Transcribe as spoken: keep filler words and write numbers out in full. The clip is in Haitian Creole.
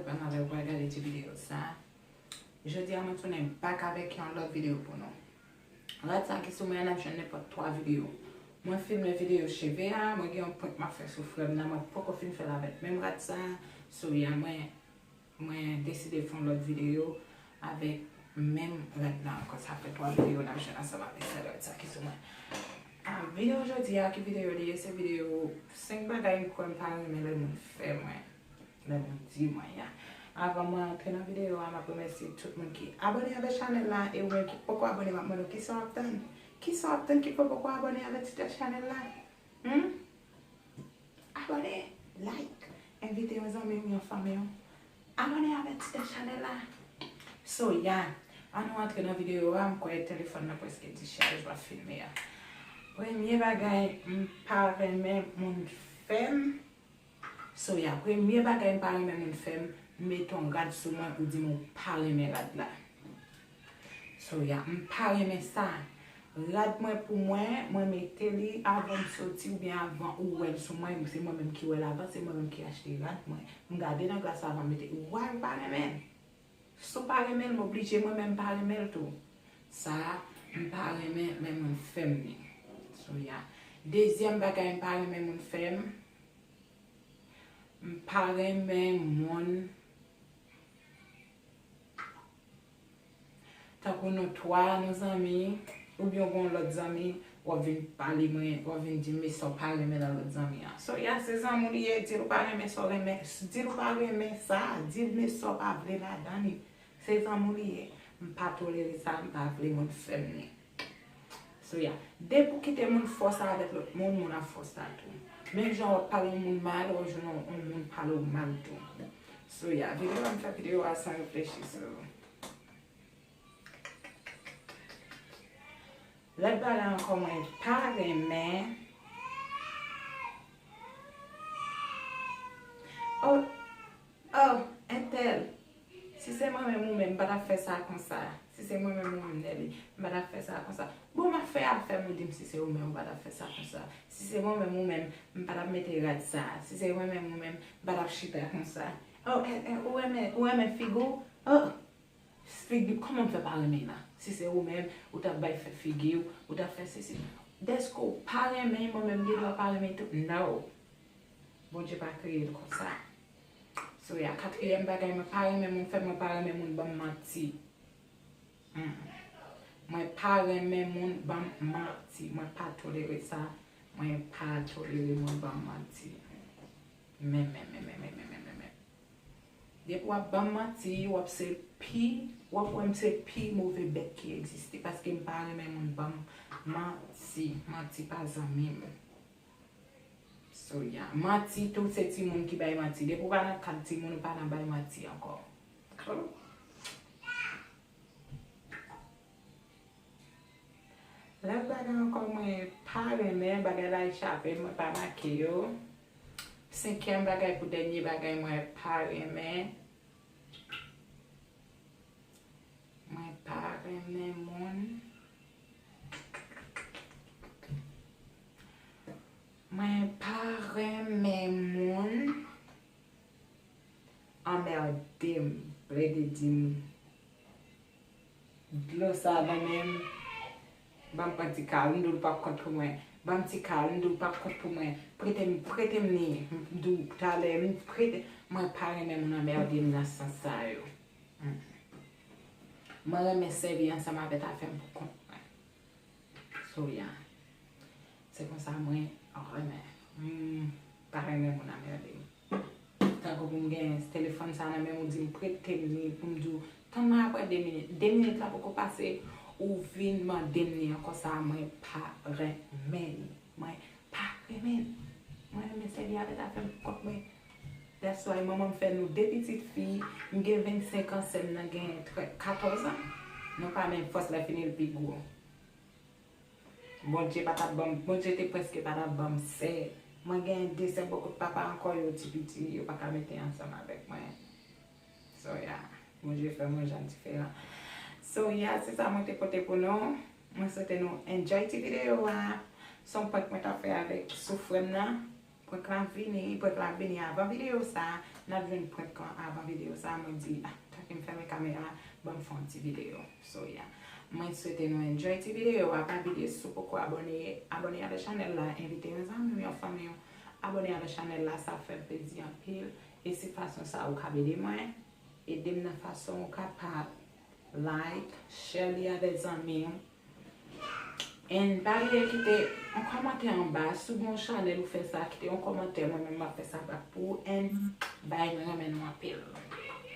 Mwen avè w pral gade ti videyo sa. Jodi a mwen tounen back avèk yon lòt videyo pou nou. Rad sa ki sou mwen an n ap jwenn nenpòt twa videyo. Mwen filme videyo cheve a, mwen gen yon prank m ap fè sou frè m nan, mwen poko fin fè l avèk menm rad sa. So ya mwen, mwen deside fè yon lòt videyo avèk menm rad la ankò. Sa fè twa videyo n ap jwenn ansanm avèk sèl rad sa ki sou mwen. A, videyo jodi a, ki videyo li ye? Se videyo senk bagay m kwè m pa renmen lè moun fè mwen. Lè moun di mwen ya. Avan mwen antre nan videyo a, m ap remèsye tout moun ki abòne avèk chanèl la, e ou menm ki poko abòne, m ap mande w kisa w ap tann? Kisa w ap tann ki fè w poko abòne avèk ti tèt chanèl la? Hmm? Abòne, like, envite yon zanmi w, yon fanmi w. Abòne avèk ti tèt chanèl la. So ya, ann nou antre nan videyo a, m kwè telefòn nan prèske dichaj, m ap filme a. Premye bagay m pa renmen moun fè m, So ya, premye bagay m pa renmen moun fè m, m mete yon rad sou mwen, ou di m ou pa renmen rad la. So ya, m pa renmen sa. Rad mwen pou mwen, mwen mete li avan m soti oubyen avan ou wè l sou mwen, se mwen menm ki wè l avan, se mwen menm ki achte rad mwen. M gade nan glas avan m mete, why ou pa renmen l? Si w pa renmen l, m oblije mwen menm pa renmen l tou. Sa a, m pa renmen lè moun fè m li. So ya. Dezyèm bagay m pa renmen moun fè m, m pa renmen moun, tankou nou twa, nou zanmi, oubyen w gen yon lòt zanmi, w ap vin pale mwen, w ap vin di m, men sa w pa renmen nan lòt zanmi an. So ya, se zanmi w li ye, di l ou pa renmen sa w renmen, di l ou pa renmen sa, di l men sa w pa vle ladan li. Se zanmi w li ye. M pa tolere sa, m pa vle moun fè m li. So ya, depi w kite moun fè w sa avèk lòt moun, moun ap fè w sa tou. Menm jan w ap pale yon moun mal, w ap jwenn yon, yon moun pale w mal tou. So ya, videyo a, m fè videyo a san reflechi, so. Lòt bagay ankò mwen pa renmen. Oh, oh, entèl. Si se mwen menm ou menm, m pa t ap fè sa konsa. Si se mwen menm ou menm, Nelly, m pa t ap fè sa konsa. Bon, m ap fè afè m, ou di m si se ou menm, ou pa t ap fè sa konsa. Si se mwen menm ou menm, m pa t ap mete rad sa. Si se mwen menm ou menm, m pa t ap chita konsa. Oh, eh, eh, ou renmen, ou renmen figi w? Oh, figi, kòman m fè pa renmen la? Si se ou menm, ou t ap bay fè figi w, ou t ap fè sesi. Dèske w pa renmen, mwen menm gen dwa pa renmen tou? No. Bondye pa kreye l konsa. So ya, katriyèm bagay, mwen pa renmen moun fè, mwen pa renmen moun ban m manti. Mm. Mwen pa renmen moun ban m manti. Mwen pa tolere sa. Mwen pa tolere moun ban m manti. Men, men, men. Depi w ap ban m manti, w ap se pi, w ap wè m se pi move bèt ki egziste. Paske m pa renmen moun ban m manti. Manti pa zanmi m. So ya, manti tou se timoun ki bay manti. Depi w pa nan kad timoun, ou pa nan bay manti ankò. Lòt bagay ankò mwen pa renmen, bagay la echape m, mwen pa make yo. Senkyèm bagay pou dènye bagay mwen pa renmen. Mwen pa renmen moun. Mwen pa renmen moun anmède m, plede di m dlo sa nan men m, ban m pran ti kal, m di w l p ap kont pou mwen, ban m ti kal, m di w l p ap kont pou mwen, prete m, prete m li, m di w talè, m prete, mwen pa renmen moun anmède m nan sans sa yo. Mm. Mwen renmen sèvi ansanm avèk afè m pou kont mwen. So ya. Se konsa mwen renmen. M pa renmen moun anmède m. Tankou pou m gen telefòn sa nan men m, ou di m prete m li, pou m di w, tann mwen apre de minit. De minit la poko pase, ou vin mande m li ankò, sa a mwen pa renmen li. Mwen pa renmen l. Mwen renmen sèvi avèk afè m pou kont mwen. That's why manman m fè nou de pitit fi. M gen vennsenk an, sè m nan gen katòz an. Nou pa menm fòs, lè fini l pi gwo. Bondye pa t ap ban m, Bondye te prèske pa t ap ban m sè. Mwen gen de sè bò kot papa ankò, yo ti piti, yo pa ka mete ansanm avèk mwen. So ya, Bondye fè mwen jan diferan. So ya, se sa mwen te pote pou nou. Mwen swete nou enjoy ti videyo a. Se yon prank mwen t ap fè avèk sou frè m nan. Prank la vini, prank la vini avan videyo sa. n ap jwenn prank lan avan videyo sa a, mwen di, ah, tanke m fèmen kamera, ban m fè yon ti videyo. So, yeah. Mwen swete nou enjoy ti videyo a. Pa bliye, si w poko abòne, abòne avèk chanèl la, envite yon zanmi w, yon fanmi w abòne avèk chanèl la, sa ap fè m plezi anpil. E se fason sa a ou ka ede mwen. Ede m nan fason ou kapab. Like, share li avèk zanmi w. And pa bliye kite yon kòmantè anba. Si w gen yon chanèl ou fè sa, kite yon kòmantè. Mwen menm m ap fè sa back pou ou. And bye, mwen renmen nou anpil.